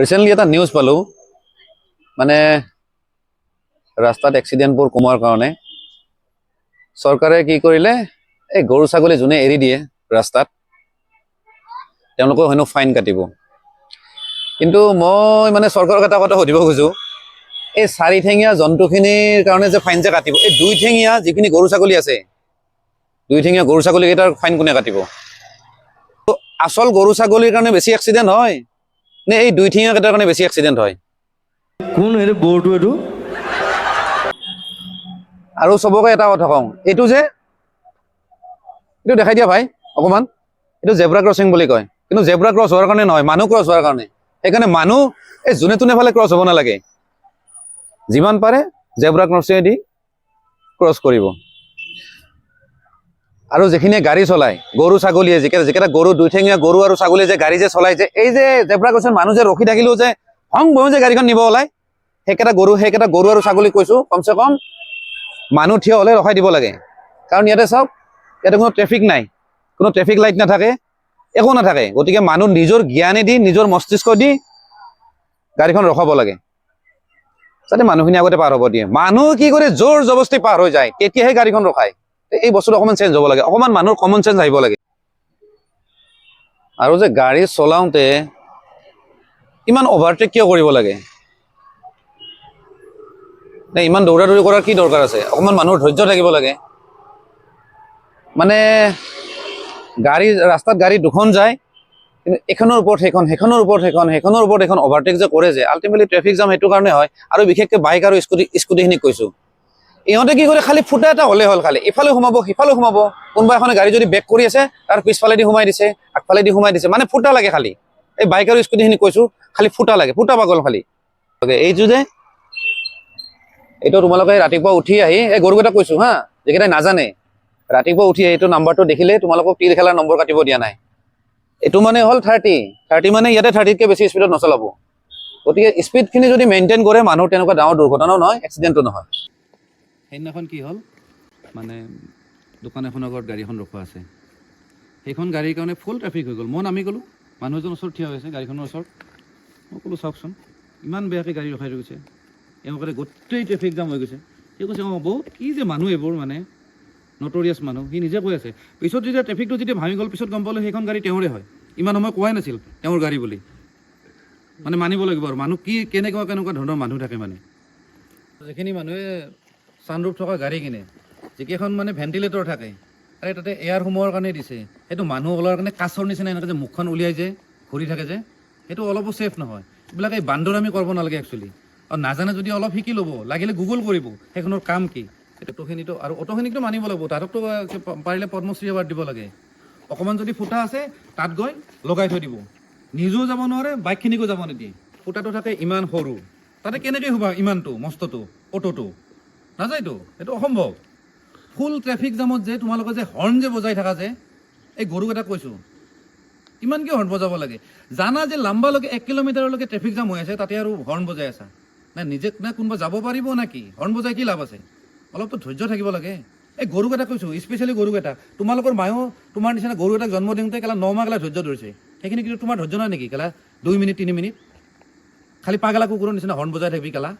Recently এটা news পালোঁ, মানে ৰাস্তাত এক্সিডেণ্টবোৰ কমোৱাৰ কাৰণে চৰকাৰে কি কৰিলে, এই গৰু ছাগলী যোনে এৰি দিয়ে ৰাস্তাত, তেওঁলোকক হেনো ফাইন কাটিব। কিন্তু মই মানে চৰকাৰক এটা কথা সুধিব খোজোঁ, এই চাৰিঠেঙীয়া জন্তুখিনিৰ কাৰণে যে ফাইন যে কাটিব, এই দুইঠেঙীয়া যিখিনি গৰু ছাগলী আছে, দুইঠেঙীয়া গৰু ছাগলীকেইটাৰ ফাইন কোনে কাটিব? আচল গৰু ছাগলীৰ কাৰণে বেছি এক্সিডেণ্ট হয় নে এই দুইঠেঙীয়া কেইটাৰ কাৰণে বেছি এক্সিডেণ্ট হয়? কোন এইটো বৰটো এইটো? আৰু চবকে এটা কথা কওঁ, এইটো যে এইটো দেখাই দিয়া ভাই অকণমান, এইটো জেব্ৰা ক্ৰচিং বুলি কয়। কিন্তু জেব্ৰা ক্ৰছ হোৱাৰ কাৰণে নহয়, মানুহ ক্ৰছ হোৱাৰ কাৰণে। সেইকাৰণে মানুহ এই যোনে তোনে ফালে ক্ৰছ হ'ব নালাগে, যিমান পাৰে জেব্ৰা ক্ৰচিঙেদি ক্ৰছ কৰিব। আৰু যিখিনিয়ে গাড়ী চলায়, গৰু ছাগলীয়ে যিকেইটা যিকেইটা গৰু, দুইঠেঙীয়া গৰু আৰু ছাগলীয়ে যে গাড়ী যে চলাই যে, এই যে জেব্ৰা ক্ৰচিং মানুহ যে ৰখি থাকিলেও যে হং বহং যে গাড়ীখন নিব ওলায়, সেইকেইটা গৰু আৰু ছাগলী কৈছোঁ, কমচে কম মানুহ থিয় হ'লে ৰখাই দিব লাগে। কাৰণ ইয়াতে চাওক, ইয়াতে কোনো ট্ৰেফিক নাই, কোনো ট্ৰেফিক লাইট নাথাকে, একো নাথাকে। গতিকে মানুহ নিজৰ জ্ঞানেদি, নিজৰ মস্তিষ্ক দি গাড়ীখন ৰখাব লাগে, যাতে মানুহখিনি আগতে পাৰ হ'ব দিয়ে। মানুহ কি কৰে, জোৰ জবস্তি পাৰ হৈ যায়, তেতিয়াহে গাড়ীখন ৰখায়। এই বস্তুটো অকণমান চেঞ্জ হ'ব লাগে, অকণমান মানুহৰ কমন চেঞ্চ আহিব লাগে। আৰু যে গাড়ী চলাওঁতে ইমান অভাৰটেক কিয় কৰিব লাগে? নে ইমান দৌৰা দৌৰি কৰাৰ কি দৰকাৰ আছে? অকণমান মানুহৰ ধৈৰ্য থাকিব লাগে। মানে গাড়ী ৰাস্তাত গাড়ী দুখন যায়, কিন্তু এখনৰ ওপৰত সেইখন, সেইখনৰ ওপৰত সেইখন, সেইখনৰ ওপৰত এখন অভাৰটেক যে কৰে যে, আল্টিমেটলি ট্ৰেফিক জাম সেইটো কাৰণে হয়। আৰু বিশেষকৈ বাইক আৰু স্কুটিখিনিক কৈছোঁ, ইহঁতে কি কৰে, খালি ফুটা এটা হ'লে হ'ল, খালি ইফালে সোমাব, সিফালে সোমাব। কোনোবা এখন গাড়ী যদি বেক কৰি আছে, তাৰ পিছফালেদি সোমাই দিছে, আগফালেদি সোমাই দিছে, মানে ফুটা লাগে খালি। এই বাইক আৰু স্কুটিখিনিক কৈছোঁ, খালি ফুটা লাগে, ফুটা পাগল খালি। এইটো যে এইটো তোমালোকে ৰাতিপুৱা উঠি আহি, এই গৰুকেইটা কৈছোঁ হা, যিকেইটাই নাজানে, ৰাতিপুৱা উঠি এইটো নাম্বাৰটো দেখিলে তোমালোকক তিল খেলাৰ নম্বৰ কাটিব দিয়া নাই। এইটো মানে হ'ল 30। 30 মানে ইয়াতে 30তকৈ বেছি স্পীডত নচলাব। গতিকে স্পীডখিনি যদি মেইনটেইন কৰে, মানুহৰ তেনেকুৱা ডাঙৰ দুৰ্ঘটনাও নহয়, এক্সিডেণ্টো নহয়। সেইদিনাখন কি হ'ল, মানে দোকান এখনৰ আগত গাড়ী এখন ৰখোৱা আছে, সেইখন গাড়ীৰ কাৰণে ফুল ট্ৰেফিক হৈ গ'ল। মই নামি গ'লোঁ, মানুহ এজন ওচৰত থিয় হৈছে গাড়ীখনৰ ওচৰত। মই ক'লোঁ, চাওকচোন, ইমান বেয়াকৈ গাড়ী ৰখাই থৈ গৈছে, এওঁলোকে গোটেই ট্ৰেফিক জাম হৈ গৈছে। সি কৈছে, অঁ, বহুত কি যে মানুহ এইবোৰ, মানে নটৰিয়াছ মানুহ, সি নিজে কৈ আছে। পিছত যেতিয়া ট্ৰেফিকটো যেতিয়া ভাঙি গ'ল, পিছত গম পালোঁ সেইখন গাড়ী তেওঁৰে হয়। ইমান সময় কোৱাই নাছিল তেওঁৰ গাড়ী বুলি। মানে মানিব লাগিব আৰু, মানুহ কি কেনেকুৱা কেনেকুৱা ধৰণৰ মানুহ থাকে। মানে যিখিনি মানুহে ছানৰুফ থকা গাড়ী কিনে, যিকেইখন মানে ভেণ্টিলেটৰ থাকে, আৰে তাতে এয়াৰ সোমোৱাৰ কাৰণে দিছে। সেইটো মানুহ ওলোৱাৰ কাৰণে কাছৰ নিচিনা এনেকৈ যে মুখখন উলিয়াই যে ঘূৰি থাকে যে, সেইটো অলপো ছেফ নহয়। এইবিলাক এই বান্দৰামি কৰিব নালাগে একচুৱেলি। আৰু নাজানে যদি অলপ শিকি ল'ব লাগিলে, গুগল কৰিব সেইখনৰ কাম কি। অটোখিনিতো আৰু অটোখিনিকতো মানিব লাগিব, তাহাঁতকতো পাৰিলে পদ্মশ্ৰী এৱাৰ্ড দিব লাগে। অকণমান যদি ফুটা আছে, তাত গৈ লগাই থৈ দিব, নিজেও যাব নোৱাৰে, বাইকখিনিকো যাব নিদিয়ে। ফুটাটো থাকে ইমান সৰু, তাতে কেনেকৈ শুবা ইমানটো মস্তটো অটোটো নাযায়তো, সেইটো অসম্ভৱ। ফুল ট্ৰেফিক জামত যে তোমালোকে যে হৰ্ণ যে বজাই থাকা যে, এই গৰুকেইটাক কৈছোঁ, ইমান কিয় হৰ্ণ বজাব লাগে? জানা যে লাম্বালৈকে 1 কিলোমিটাৰলৈকে ট্ৰেফিক জাম হৈ আছে, তাতে আৰু হৰ্ণ বজাই আছা নাই নিজে না কোনোবা যাব পাৰিব নে কি? হৰ্ণ বজাই কি লাভ আছে? অলপতো ধৈৰ্য থাকিব লাগে। এই গৰুকেইটা কৈছোঁ, স্পেচিয়েলি গৰুকেইটা। তোমালোকৰ মায়েও তোমাৰ নিচিনা গৰু এটাক জন্ম দিওঁতে কেলা 9 মাহ কেলা ধৈৰ্য ধৰিছে। সেইখিনি কিন্তু তোমাৰ ধৈৰ্য নাই নেকি কেলা? 2 মিনিট 3 মিনিট খালি পাগলা কুকুৰৰ নিচিনা হৰ্ণ বজাই থাকিবি কেলা।